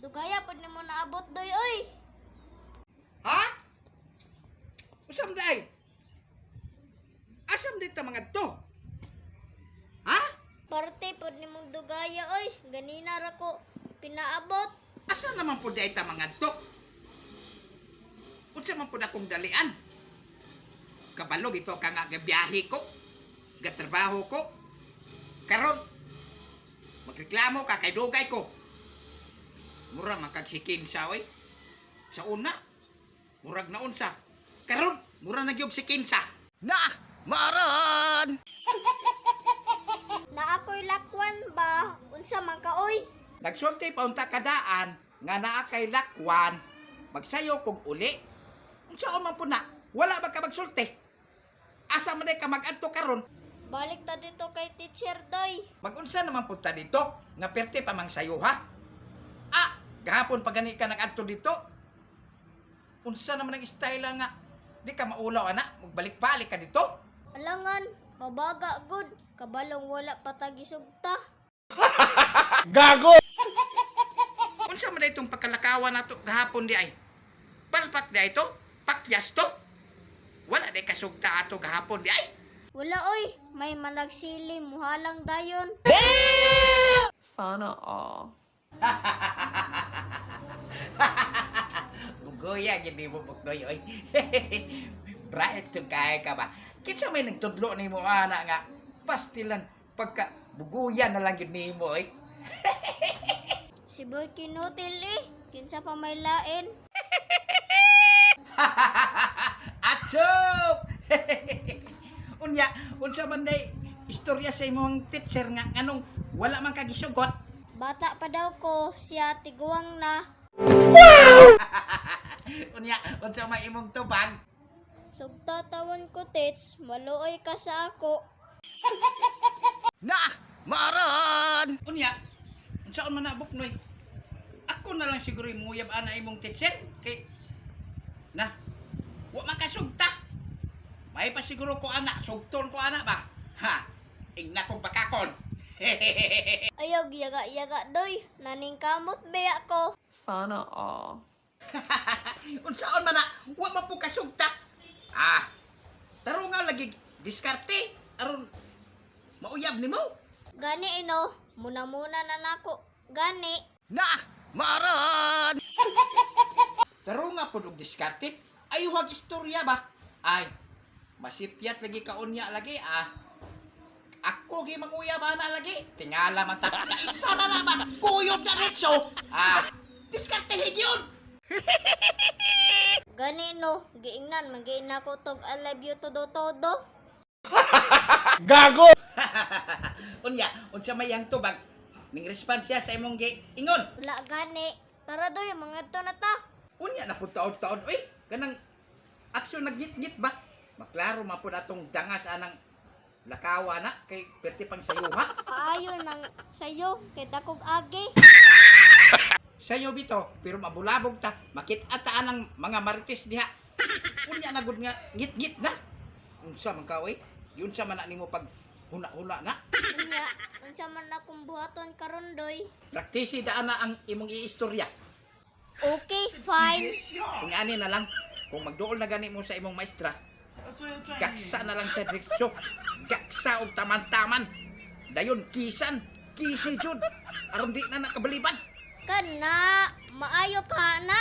Dugaya pud nimo naabot, Doy, oy. Ha? Unsa man diay? Asa man ta mangadto? Ha? Parte pud nimong dugaya, oy. Ganina ra ko pinaabot. Asa naman pud diay ta mangadto? Unsa man pud akong dalian? Kabalo bitaw ka nga gabiyahe ko, gatrabaho ko. Karon magreklamo ka kay dugay ko. Mura man kag si kinsa, oy. Sa una, murag na unsa. Karon, mura na gyud si kinsa. Na, maran! Na ako'y lakwan ba? Unsa man ka, oy? Nagsulti pa unta kadaan nga naa kay lakwan, magsayo kog uli. Unsaon man pud na, wala ba ka magsulti? Asa man day ka mag-adto karon? Balik ta dito kay Teacher Doy. Magunsa naman pud ta dito nga perti pa mang sayo, ha? Ah, gahapon pa gani ka nag-adto dito. Unsa naman ang style nga di ka maulaw ana, magbalik-balik ka dito? Alangan, mabaga gud. Kabalong wala pa ta gisugta. Unsa man itong pagkalakawan nato gahapon di ay? Palpak di ay to? Pakyas to? Wala di kasugta ato gahapon di ay? Wala, oy, may managsili muhalang dayon. Sana all. Bugoya gid nimo, Buknoy, oy. Bright to kay ka ba? Kinsa may nagtudlo nimo ana nga pastilan pagka buguyan na lang gyud nimo, oy? Si Boy Kinutil eh, kinsa pa may lain. Atsop! Unya, unsa man day istorya sa imong teacher nga nganong wala man ka gisugot? Bata pa daw ko, siya tiguang na. Unya, unsa may imong tubag? Sugta tawon ko, Tits, maluoy ka sa ako. Na! Maran! Unya, unsaon man na, Buknoy? Ako na lang siguro muyab ana imong teacher kay na wa makasugta. May pa siguro ko ana, sugton ko ana ba? Ha. Igna kong pakakon. Ayaw yaga-yaga, Doy, naning kamot beya ko. Sana all. Unsaon man na, wa man po kasugta. Ah. Taro nga lagi diskarte aron mauyab nimo. Gani ino, muna-muna na nako. Gani. Na! Maran! Taro nga po og diskarte. Ay, huwag istorya ba? Ay, masipyat lagi kaunya lagi, ah. Ako gi manguyab ana lagi. Tingala man ta. Na isa na naman. Kuyod na retso. Ah, diskarte higyod. Gani no, giingnan magiin nako tog I love you todo-todo. Unya, unsa may ang tubag? Ning response siya sa imong gi ingon. Wala gani. Tara, Doy, mangadto na ta. Unya na po taod-taod, uy. Kanang aksyon nagngit-ngit ba? Maklaro man po atong dangas anang lakawa na kay perti pang sayuha. Paayo nang sayo kay dakog agi. Sayo bito, pero mabulabog ta, makita ta anang mga marites diha. Unya na gud nga ngit-ngit na. Unsa man ka, oy? Yun sa man na nimo pag huna-huna na. Unya, unsa man akong buhaton karon, Doy? Praktisi daan na ang imong iistorya. Okay, fine. Ingani na lang kung magduol na gani mo sa imong maestra. Gaksa na lang sa direksyo. Gaksa og taman-taman. Dayon kisan, kisi jud. Aron di na nakabaliban. Kana, maayo ka na.